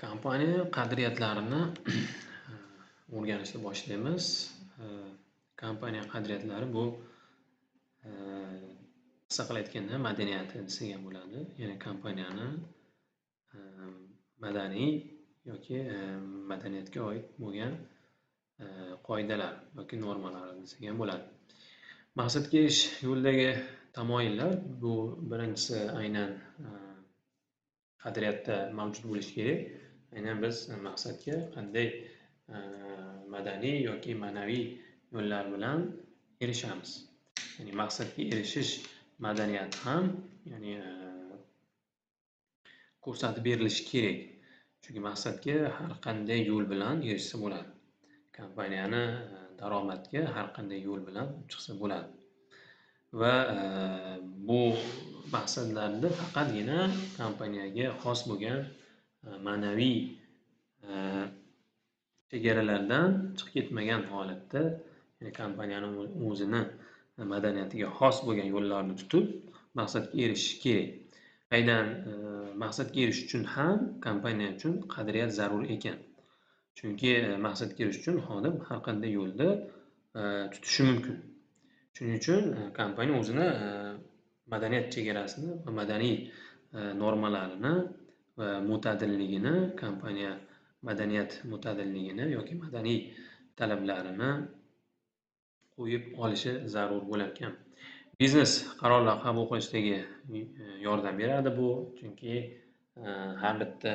Kompaniya qadriyatlarini o'rganishni boshlaymiz. Kompaniya qadriyatlari bu qisqa qilib aytganda madaniyati desak ham bo'ladi. Ya'ni kompaniyani madaniy yoki madaniyatga oid bo'lgan qoidalar yoki normalar desak ham bo'ladi. Maqsadga erishish yo'lidagi tamoyillar, bu birinchisi aynan qadriyatda mavjud bo'lishi kerak. Aynan biz maqsadga qanday madaniy yoki ma'naviy yo'llar bilan erishamiz. Ya'ni maqsadga erishish madaniyati ham, ya'ni ko'rsatib berilishi kerak. Chunki maqsadga har qanday yo'l bilan erishsa bo'ladi. Kompaniyani daromadga har qanday yo'l bilan chiqsa bo'ladi. Va bu maqsadlarda faqatgina kompaniyaga xos bo'lgan ma'naviy chegaralardan chiqib ketmagan holatda, ya'ni kompaniyani o'zini madaniyatiga xos bo'lgan yo'llarni tutib maqsadga erishish kerak. Aynan maqsadga erishish uchun ham kompaniya uchun qadriyat zarur ekan. Chunki maqsadga erishish uchun xodim har qanday yo'lda tutishi mumkin. Shuning uchun kompaniya o'zini madaniyat chegarasini va madaniy normalarini va mo'tadilligini, kompaniya madaniyat mo'tadilligini yoki madaniy talablarini qo'yib olishi zarur bo'lar ekan. Biznes qarorlar qabul qilishdagi yordam beradi bu, chunki har bitta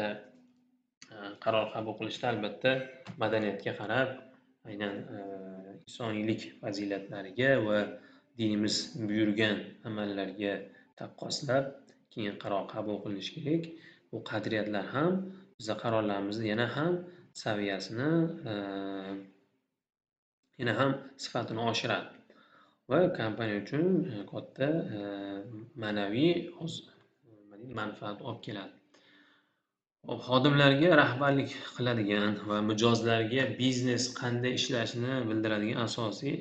qaror qabul qilishda albatta madaniyatga qarab, aynan insoniylik fazilatlariga va dinimiz buyurgan amallarga taqqoslab keyin qaror qabul qilinishi kerak. Bu qadriyatlar ham biza qarorlarimizni yana ham saviyasini, yana ham sifatini oshiradi va kompaniya uchun katta ma'naviy manfaat olib keladi. Xodimlarga rahbarlik qiladigan va mijozlarga biznes qanday ishlashini bildiradigan asosiy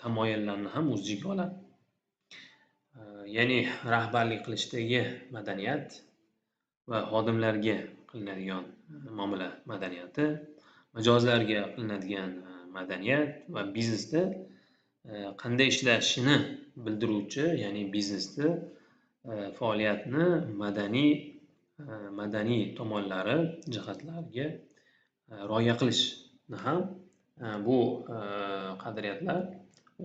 tamoyillarni ham o'z ichiga oladi. Ya'ni rahbarlik qilishdagi madaniyat va xodimlarga qilinadigan muomala madaniyati, mijozlarga qilinadigan madaniyat va biznesda qanday ishlashini bildiruvchi, ya'ni biznesda faoliyatni madaniy tomonlari, jihatlariga rioya qilishni ham bu qadriyatlar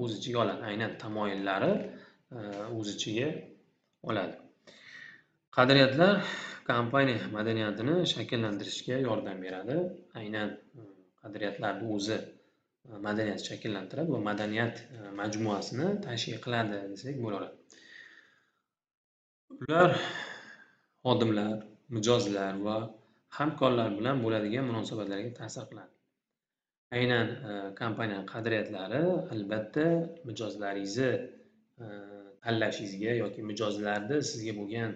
o'z ichiga oladi. Aynan tamoyillari o'z ichiga oladi. Qadriyatlar kompaniya madaniyatini shakllantirishga yordam beradi. Aynan qadriyatlarni o'zi madaniyat shakllantiradi va madaniyat majmuasini tashkil qiladi desak bo'laveradi. Ular xodimlar, mijozlar va hamkorlar bilan bo'ladigan munosabatlarga ta'sir qiladi. Aynan kompaniya qadriyatlari albatta mijozlaringizni tanlashingizga yoki mijozlarni sizga bo'lgan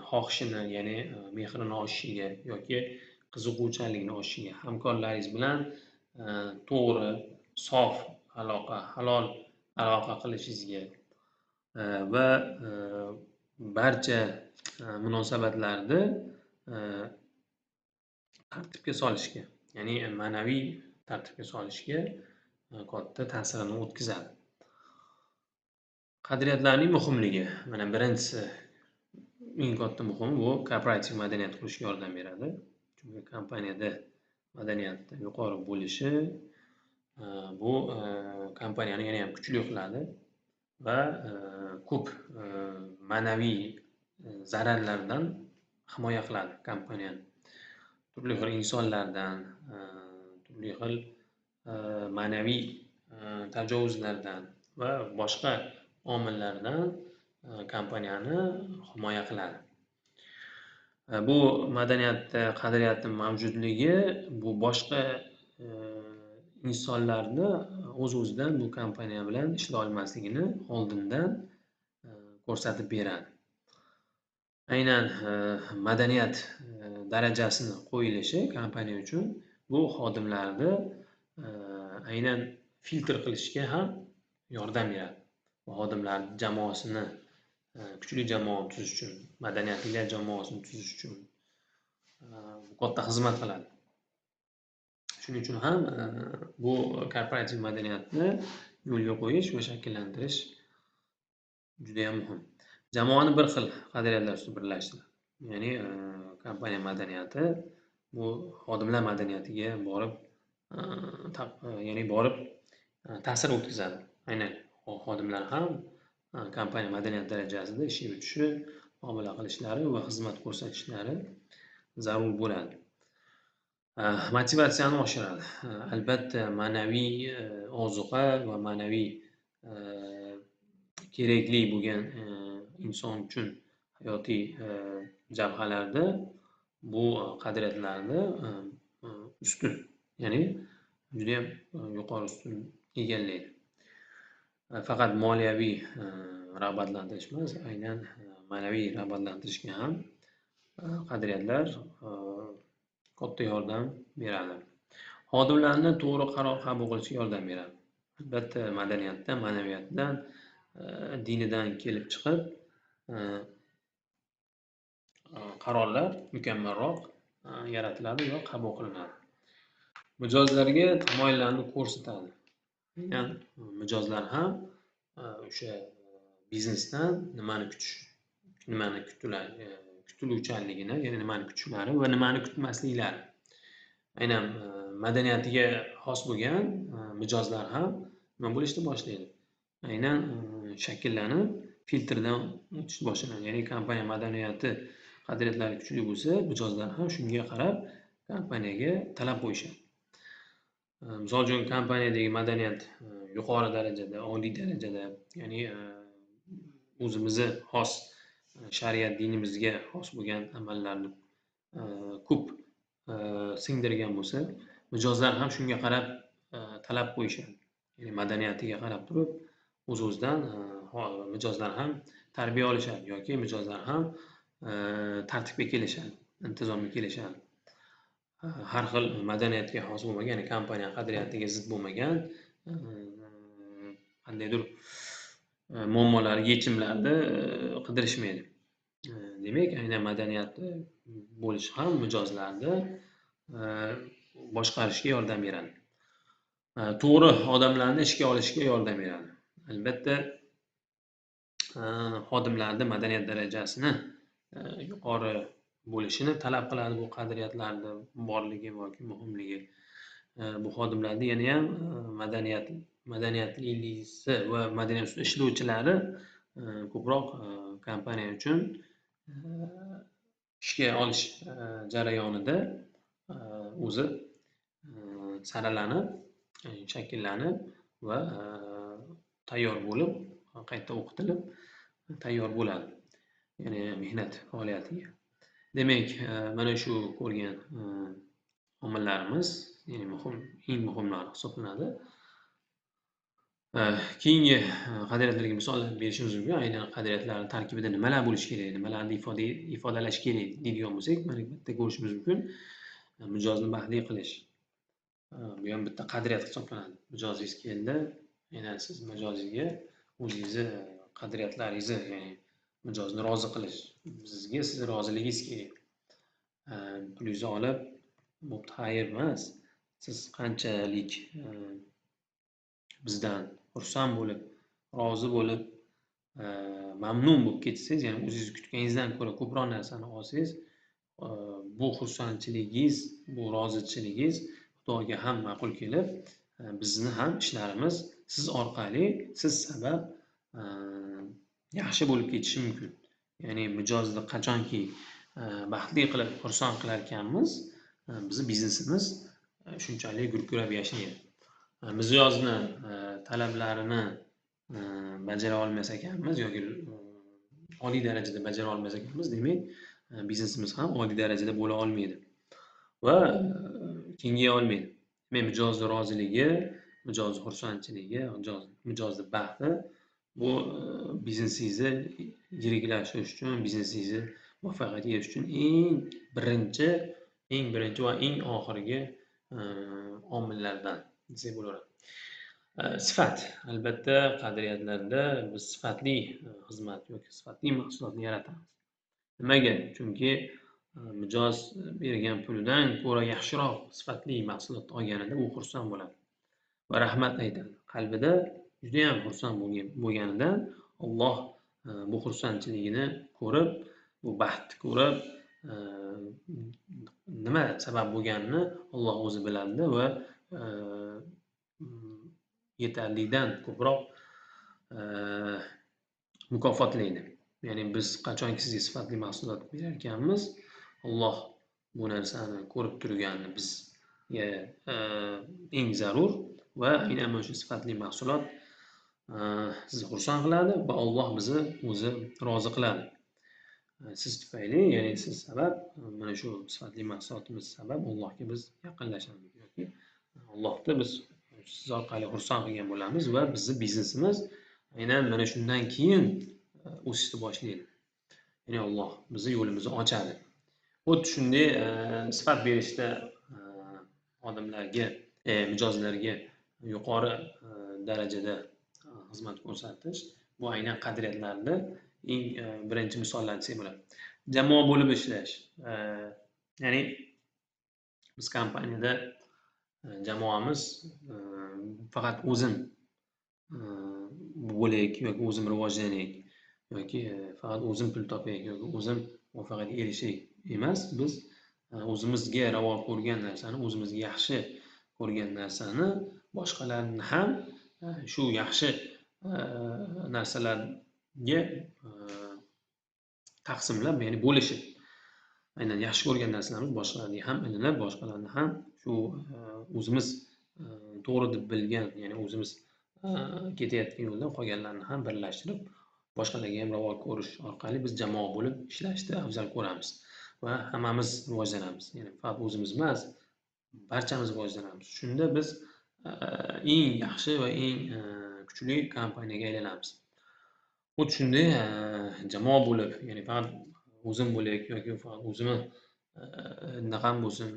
xohishini, ya'ni mehrini oshishiga yoki qiziquvchanligini oshishiga, hamkorlaringiz bilan to'g'ri, sof aloqa, halol aloqa qilishingizga va barcha munosabatlarni tartibga solishga, ya'ni ma'naviy tartibga solishga katta ta'sirini o'tkazadi. Qadriyatlarning muhimligi. Mana birinchisi, eng katta muhimi bu korporativ madaniyat qurishga yordam beradi. Chunki kompaniyada madaniyat yuqori bo'lishi bu kompaniyani yana ham kuchli qiladi va ko'p ma'naviy zararlardan himoya qiladi kompaniyani. Turli xil insonlardan, turli xil ma'naviy tajovuzlardan va boshqa omillardan kompaniyani himoya qiladi. Bu madaniyatda qadriyatning mavjudligi bu boshqa insonlarni o'z-o'zidan bu kompaniya bilan ishlay olmasligini oldindan ko'rsatib beradi. Aynan madaniyat darajasini qo'yilishi kompaniya uchun bu xodimlarni aynan filtr qilishga ham yordam beradi. Xodimlar jamoasini kuchli jamoa tuzish uchun, madaniyatlilar jamoasini tuzish uchun katta xizmat qiladi. Shuning uchun ham bu korporativ madaniyatni yo'lga qo'yish va shakllantirish juda ham muhim. Jamoani bir xil qadriyatlar ustida birlashtiradi. Ya'ni kompaniya madaniyati bu xodimlar madaniyatiga borib, ya'ni borib ta'sir o'tkazadi. Aynan xodimlar ham kompaniya madaniyat darajasida ish yuritishi, muomala qilishlari va xizmat ko'rsatishlari zarur bo'ladi. Motivatsiyani oshiradi. Albatta, ma'naviy ozuqa va ma'naviy kerakli bo'lgan inson uchun hayotiy jabhalarda bu qadriyatlarni ustun, ya'ni juda ham yuqori ustun egallaydi. Faqat moliyaviy rag'batlantirish emas, aynan ma'naviy rag'batlantirishga ham qadriyatlar katta yordam beradi. Xodimlarni to'g'ri qaror qabul qilishga yordam beradi. Albatta, madaniyatdan, ma'naviyatdan, dinidan kelib chiqib qarorlar mukammalroq yaratiladi va qabul qilinadi. Mijozlarga tamoyillarni ko'rsatadi. Ya'ni mijozlar ham o'sha biznesdan nimani kutish, nimani kutiluvchanligini, ya'ni nimani kutishlari va nimani kutmasliklari. Aynan madaniyatiga xos bo'lgan mijozlar ham nima bo'lishni boshlaydi? Aynan shakllanib, filtrdan o'tish boshlanadi. Ya'ni kompaniya madaniyati qadriyatlari kuchli bo'lsa, mijozlar ham shunga qarab kompaniyaga talab qo'yishadi. Misol uchun, kompaniyadagi madaniyat yuqori darajada, oliy darajada, ya'ni o'zimizni xos shariat dinimizga xos bo'lgan amallarni ko'p singdirgan bo'lsa, mijozlar ham shunga qarab talab qo'yishadi. Ya'ni madaniyatiga qarab turib, o'z-o'zidan mijozlar ham tarbiya olishadi yoki mijozlar ham tartibga kelishadi, intizomga kelishadi. Har xil madaniyatga xos bo'lmagan, ya'ni kompaniya qadriyatiga zid bo'lmagan qandaydir muammolarga yechimlarni qidirishmaydi. Demak, aynan madaniyat bo'lishi ham mijozlarni boshqarishga yordam beradi. To'g'ri odamlarni ishga olishga yordam beradi. Albatta, xodimlarni madaniyat darajasini yuqori bo'lishini talab qiladi bu qadriyatlarni borligi yoki muhimligi. Bu xodimlarni yana ham madaniyatlisi va madaniyat ustida ishlovchilari ko'proq kompaniya uchun ishga olish jarayonida o'zi saralanib, shakllanib va tayyor bo'lib, qayta o'qitilib tayyor bo'ladi. Ya'ni mehnat faoliyatiga. Demak, mana shu ko'rgan omillarimiz, ya'ni muhim, eng muhimlari hisoblanadi. Keyingi qadriyatlarga misollar berishimiz mumkin. Aynan qadriyatlarning tarkibida nimalar bo'lishi kerak, nimalarni ifodalash kerak deydigan bo'lsak, mana bitta ko'rishimiz mumkin. Mijozni baxtli qilish. Bu ham bitta qadriyat hisoblanadi. Mijozingiz keldi, aynan siz mijozingizga o'zingizni qadriyatlaringizni, ya'ni mijozni rozi qilish. Sizga sizni roziligingiz kerak. Pulingizni olib, bo'pti, xayr emas. Siz qanchalik bizdan xursand bo'lib, rozi bo'lib, mamnun bo'lib ketsangiz, ya'ni o'zingiz kutganingizdan ko'ra ko'proq narsani olsangiz, bu xursandchiligingiz, bu rozichiligingiz Xudoga ham ma'qul kelib, bizni ham ishlarimiz siz orqali, siz sabab yaxshi bo'lib ketishi mumkin. Ya'ni mijozni qachonki baxtli qilib, xursand qilar ekanmiz, bizni biznesimiz shunchalik gurkurab yashnaydi. Mijozni talablarini bajara olmas ekanmiz yoki oliy darajada bajara olmas ekanmiz, demak, biznesimiz ham oliy darajada bo'la olmaydi va kengaya olmaydi. Demak, mijozni roziligi, mijozni xursandchiligi, mijozni baxti bu biznesingizni yiriklashtirish uchun, biznesingizni muvaffaqiyatga erishish uchun eng birinchi va eng oxirgi omillardan desak bo'laveradi. Sifat. Albatta, qadriyatlarda biz sifatli xizmat yoki sifatli mahsulotni yaratamiz. Nimaga? Chunki Mijoz bergan pulidan ko'ra yaxshiroq sifatli mahsulot olganida u xursand bo'ladi va rahmat aytadi. Qalbida judayam xursand bo'lganidan Alloh bu xursandchiligini ko'rib, bu baxtni ko'rib, nima sabab bo'lganini Alloh o'zi biladi va yetarlidan ko'proq mukofotlaydi. Ya'ni biz qachonki sizga sifatli mahsulot berar ekanmiz, Alloh bu narsani ko'rib turganini bizga eng zarur va aynan mana shu sifatli mahsulot sizni xursand qiladi va Alloh bizni o'zi rozi qiladi. Siz tufayli, ya'ni siz sabab, mana shu sifatli mahsulotimiz sabab Allohga biz yaqinlashamiz yoki Allohni biz siz orqali xursand qilgan bo'lamiz va bizni biznesimiz aynan mana shundan keyin o'sishni boshlaydi. Ya'ni Alloh bizni yo'limizni ochadi. Xuddi shunday sifat berishda odamlarga, mijozlarga yuqori darajada xizmat ko'rsatish bu aynan qadriyatlarni eng birinchi misollar desak bo'ladi. Jamoa bo'lib ishlash. Ya'ni biz kompaniyada jamoamiz faqat o'zim bo'laylik yoki o'zim rivojlanaylik yoki faqat o'zim pul topaylik yoki o'zim muvaffaqiyatga erishaylik emas, biz o'zimizga ravo ko'rgan narsani, o'zimizga yaxshi ko'rgan narsani boshqalarni ham shu yaxshi narsalarga taqsimlab, ya'ni bo'lishib, aynan yaxshi ko'rgan narsalarimiz boshqalarga ham ilinib, boshqalarni ham shu o'zimiz to'g'ri deb bilgan, ya'ni o'zimiz ketayotgan yo'ldan qolganlarni ham birlashtirib, boshqalarga ham ravo ko'rish orqali biz jamoa bo'lib ishlashni afzal ko'ramiz va hammamiz rivojlanamiz. Ya'ni faqat o'zimiz emas, barchamiz rivojlanamiz. Shunda biz eng yaxshi va eng kuchli kompaniyaga aylanamiz. Xuddi shunday jamoa bo'lib, ya'ni faqat o'zim bo'laylik yoki faqat o'zimni naqam bo'lsin,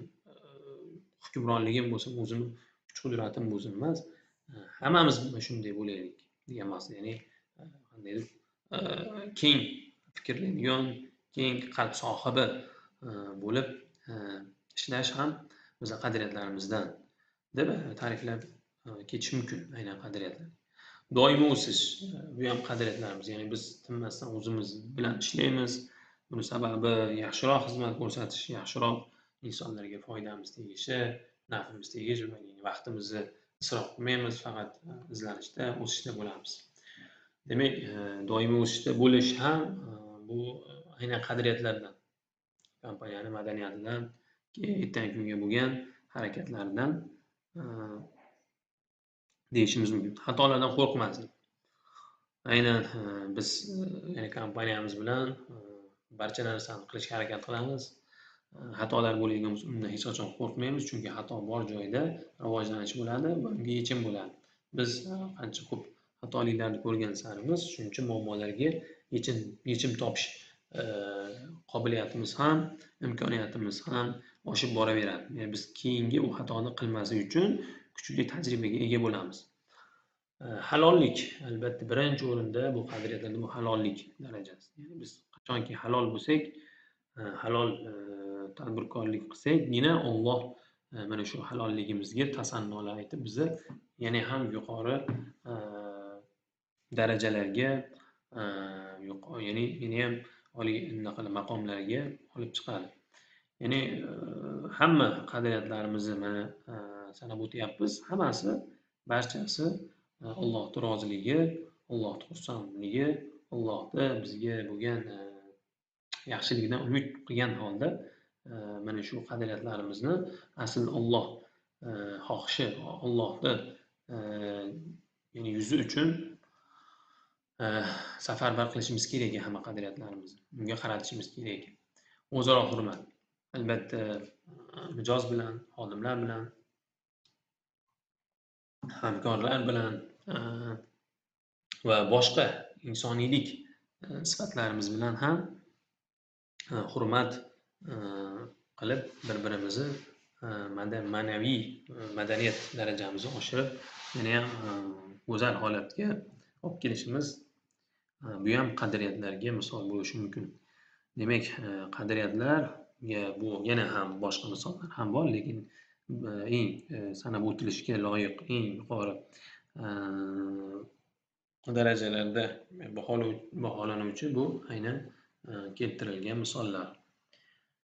hukmronligim bo'lsin, o'zimni kuch-qudratim bo'lsin emas, hammamiz shunday bo'laylik degan maqsad. Ya'ni qandaydir keng fikrlaydigan, keng qalb sohibi bo'lib ishlash ham bizning qadriyatlarimizdan deb ta'riflab ketish mumkin aynan qadriyatlar. Doimiy o'sish, bu ham qadriyatlarimiz. Ya'ni biz tinmasdan o'zimiz bilan ishlaymiz. Buni sababi yaxshiroq xizmat ko'rsatish, yaxshiroq insonlarga foydamiz tegishi, nafimiz tegishi, vaqtimizni isrof qilmaymiz, faqat izlanishda, o'sishda bo'lamiz. Demak, doimiy o'sishda bo'lish ham bu aynan qadriyatlardan, kompaniyaning madaniyatidan, ertangi kunga bo'lgan harakatlaridan deyishimiz mumkin. Xatolardan qo'rqmaslik. Aynan biz, ya'ni kompaniyamiz bilan barcha narsani qilishga harakat qilamiz. Xatolar bo'ladigan bo'lsa, undan hech qachon qo'rqmaymiz, chunki xato bor joyda rivojlanish bo'ladi va unga yechim bo'ladi. Biz qancha ko'p xatoliklarni ko'rgan sarimiz, shuncha muammolarga yechim topish qobiliyatimiz ham, imkoniyatimiz ham oshib boraveradi. Ya'ni biz keyingi u xatoni qilmaslik uchun kuchli tajribaga ega bo'lamiz. Halollik albatta birinchi o'rinda bu qadriyatlarda bu halollik darajasi. Ya'ni biz qachonki halol bo'lsak, halol tadbirkorlik qilsakgina Alloh mana shu halolligimizga tasannolar aytib bizni yana ham yuqori darajalarga, ya'ni yana ham oliy maqomlarga olib chiqadi. Ya'ni hamma qadriyatlarimizni mana sanab o'tyapmiz, hammasi, barchasi Allohning roziligi, Allohning xursandligi, Allohning bizga bo'lgan yaxshiligidan umid qilgan holda mana shu qadriyatlarimizni asl Alloh xohishi, Allohning ya'ni yuzi uchun safarbar qilishimiz kerak ekan hamma qadriyatlarimizni. Unga qaratishimiz kerak ekan. O'zaro hurmat. Albatta mijoz bilan, xodimlar bilan, hamkorlar bilan va boshqa insoniylik sifatlarimiz bilan ham hurmat qilib bir-birimizni ma'naviy madaniyat darajamizni oshirib, yana ham go'zal holatga olib kelishimiz, bu ham qadriyatlarga misol bo'lishi mumkin. Demak, qadriyatlar Bu yana ham boshqa misollar ham bor, lekin eng sanab o'tilishga loyiq, eng yuqori darajalarda baholanuvchi bu aynan keltirilgan misollar.